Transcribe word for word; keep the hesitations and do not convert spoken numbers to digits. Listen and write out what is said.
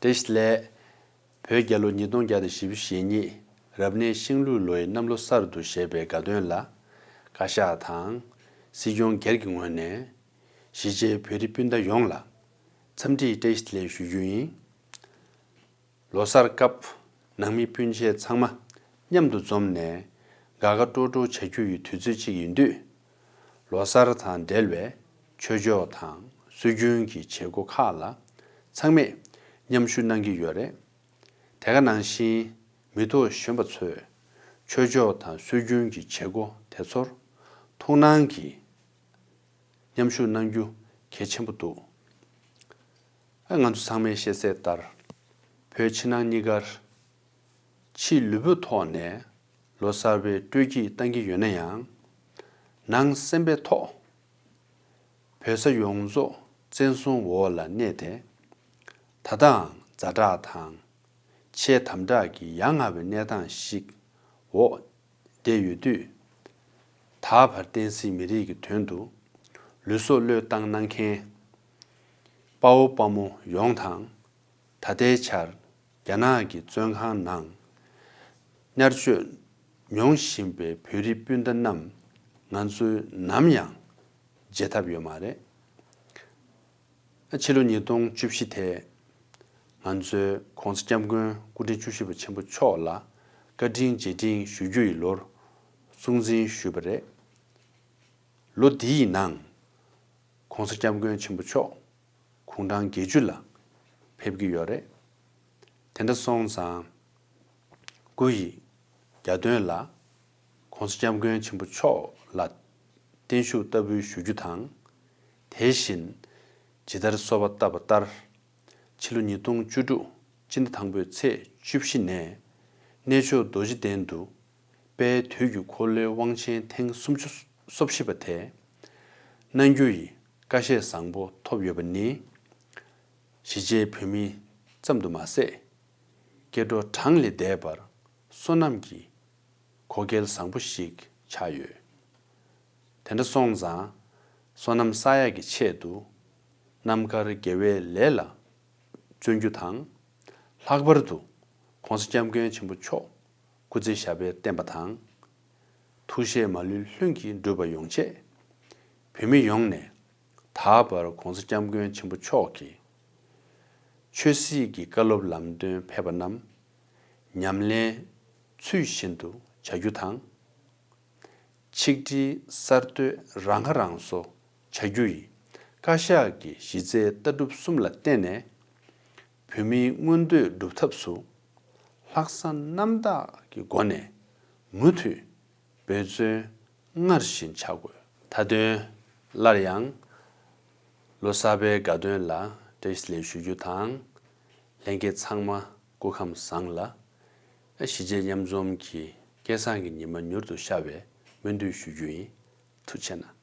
བཀྲ་ཤིས་བདེ་ལེགས། བོད་རྒྱལ་ལོ་ཉིས་སྟོང་བརྒྱ་དང་བཞི་བཅུ་ཞེ་གཉིས་རབ་གནས་ཤིང་ལུག་ལོའི་གནམ་ལོ་གསར་དུ་བཞད་པའི་དགའ་སྟོན་ལ། བཀའ་ཤག་དང་སྲིད་སྐྱོང་སྒེར་གྱི་ངོས་ནས་གཞིས་བྱེས་བོད་རིགས་སྤུན་ཟླ་ཡོངས་ལ་འཚམས་འདྲིའི་བཀྲ་ཤིས་བདེ་ལེགས་ཞུ་རྒྱུ་ཡིན། ལོ་གསར་སྐབས་ནང་མི་སྤུན་མཆེད་ཚང་མ་མཉམ་དུ་འཛོམས་ནས་དགའ་དགའ་སྤྲོ་སྤྲོ་བྱ་རྒྱུ་ཡི་དུས་ཚོད་ཅིག་ཡིན་དུས། ལོ་གསར་དང་འབྲེལ་བའི་ཆོས་ཕྱོགས་དང་སྲོལ་རྒྱུན་གྱི་བྱེད་སྒོ་ཁག་ལ་ཚང་མས་མཉམ་ཞུགས་གནང་གི་ཡོད་རེད། དེ་ག་ནང་བཞིན་མི་ཐོག་གཞོན་པ་ཚོས་ཆོས་ཕྱོགས་དང་སྲོལ་རྒྱུན་གྱི་བྱེད་སྒོ་དེ་ཚོར་ཐུགས་སྣང་གིས་མཉམ་ཞུགས་གནང་རྒྱུ་གལ་ཆེན་པོ་འདུག་ཨ། ང་ཚོ་ཚང་མས་ཤེས་གསལ་ལྟར། བོད་ཕྱི་ནང་གཉིས་ཀར་ཕྱིའི་ལུས་པོའི་ཐོག་ནས་ལོ་གསར་པའི་སྤྲོ་སྐྱིད་བཏང་གི་ཡོད་ན་ཡང་། ནང་སེམས་པའི་ཐོག་བོད་ས་ཡོངས་རྫོགས་བཙན་བཟུང་འོག་ལ་གནས་ཏེ། ད་ལྟའང་ཛ་དྲག་དང་། ཆེས་དམ་དྲག་གི་ཡ་ང་བའི་གནས་སྟངས་ཤིག་འོག་བསྡད་ཡོད་དུས། ད་བར་བསྟན་སྲིད་མི་རིགས་ཀྱི་དོན་དུ་ལུས་སྲོག་བློས་བཏང་གནང་མཁན་དཔའ་བོ་དཔའ་མོ་ཡོངས་དང་། ད་ལྟའི་ཆར་རྒྱ་ནག་གི་བཙོན་ཁང་ནང་མནར་གཅོད་མྱོང་བཞིན་པའི་བོད་རིགས་སྤུན་ཟླ་རྣམས་ང་ཚོས་ནམ་ཡང་བརྗེད་ཐབས་ཡོད་མ་རེད། ཕྱི་ལོ་ཉིས་སྟོང་བཅུ་བཞི་དེ་ང་ཚོས་༸གོང་ས་༸སྐྱབས་མགོན་སྐུ་ཕྲེང་བཅུ་བཞི་པ་ཆེན་པོ་མཆོག་ལ་བཀའ་དྲིན་རྗེས་དྲན་ཞུ་རྒྱུ་ཡི་ལོར་སྲུང་བརྩི་ཞུས་པ་རེད། ལོ་འདི་ཡི་ནང་༸གོང་ས་༸སྐྱབས་མགོན་ཆེན་པོ་མཆོག་དགུང་གྲངས་བརྒྱད་ཅུ་ལ་ཕེབས་ཀྱི་ཡོད་རེད། དེ་འདྲ་སོང་ཙང་། སྐུ་ཡི་གྱ་སྟོན་ལ་༸གོང་ས་༸སྐྱབས་མགོན་ཆེན་པོ་མཆོག་ལ་བརྟན་བཞུགས་བསྟར་འབུལ་ཞུ་རྒྱུ་དང་། དེ་བཞིན་ཇི་ལྟར་གསོལ་བ་བཏབ་པ་ལྟར། ཕྱི་ལོ་ཉིས་སྟོང་བཅུ་དྲུག་སྤྱི་ཟླ་དང་པོའི་ཚེས་བཅུ་བཞི་ནས་གནས་མཆོག་རྡོ་རྗེ་གདན་དུ་དཔལ་དུས་ཀྱི་འཁོར་ལོའི་དབང་ཆེན་ཐེངས་སུམ་ཅུ་སོ་བཞི་པ་དེ་གནང་རྒྱུ་ཡི་བཀའ་བཞེས་བཟང་པོ་ཐོབ་ཡོད་པ་ནི། གཞིས་བྱེས་བོད་མི་ཙམ་དུ་མ་ཟད། སྐྱེ་འགྲོ་གྲངས་ལས་འདས་པར་བསོད་ནམས་ཀྱི་གོ་སྐལ་བཟང་པོ་ཞིག་ཆགས་ཡོད། དེ་འདྲ་སོང་ཙང་། བསོད་ནམས་བསགས་ཡག་གི་ཆེད་དུ་རྣམ་དཀར་དགེ་བའི་ལས་ལ་བརྩོན་རྒྱུ་དང་། ལྷག་པར་དུ་༸གོང་ས་༸སྐྱབས་མགོན་ཆེན་པོ་མཆོག་སྐུ་ཚེ་ཞབས་པད་བརྟན་པ་དང་། ཐུགས་བཞེད་མ་ལུས་ལྷུན་གྱིས་འགྲུབ་པ་ཡོང་ཆེད། བོད་མི་ཡོངས་ནས་ད་བར་༸གོང་ས་༸སྐྱབས་མགོན་ཆེན་པོ་མཆོག་གི་ཆོས་སྲིད་ཀྱི་བཀའ་སློབ་ལམ་སྟོན་ཕེབས་པ་རྣམས་ཉམས་ལེན་ཚུལ་བཞིན་དུ་བྱ་རྒྱུ་དང་། ཆིག་སྒྲིལ་གསར་གཏོད་རང་ཁ་རང་གསོ་བྱ་རྒྱུ་ཡི་བཀའ་ཤག་གི་གཞི་རྩའི་ལྟ་གྲུབ་གསུམ་ལ་བརྟེན་ནས། བོད་མིའི་མངོན་འདོད་སྒྲུབ་ཐབས་སུ་ལྷག་བསམ་རྣམ་དག་གི་སྒོ་ནས་མུ་མཐུད་འབད་བརྩོན་སྔར་བཞིན་བྱ་དགོས། མཐའ་དོན། སླར་ཡང་ལོ་གསར་པའི་དགའ་སྟོན་ལ་བཀྲ་ཤིས་བདེ་ལེགས་ཞུ་རྒྱུ་དང་། ལྷན་རྒྱས་ཚང་མ་སྐུ་ཁམས་བཟང་ལ། གཞིས་བྱེས་མཉམ་འཛོམས་ཀྱི་སྐལ་བཟང་གི་ཉི་མ་མྱུར་དུ་ཤར་བའི་སྨོན་འདུན་ཞུ་རྒྱུ་ཡིན། ཐུགས་རྗེ་གནང་།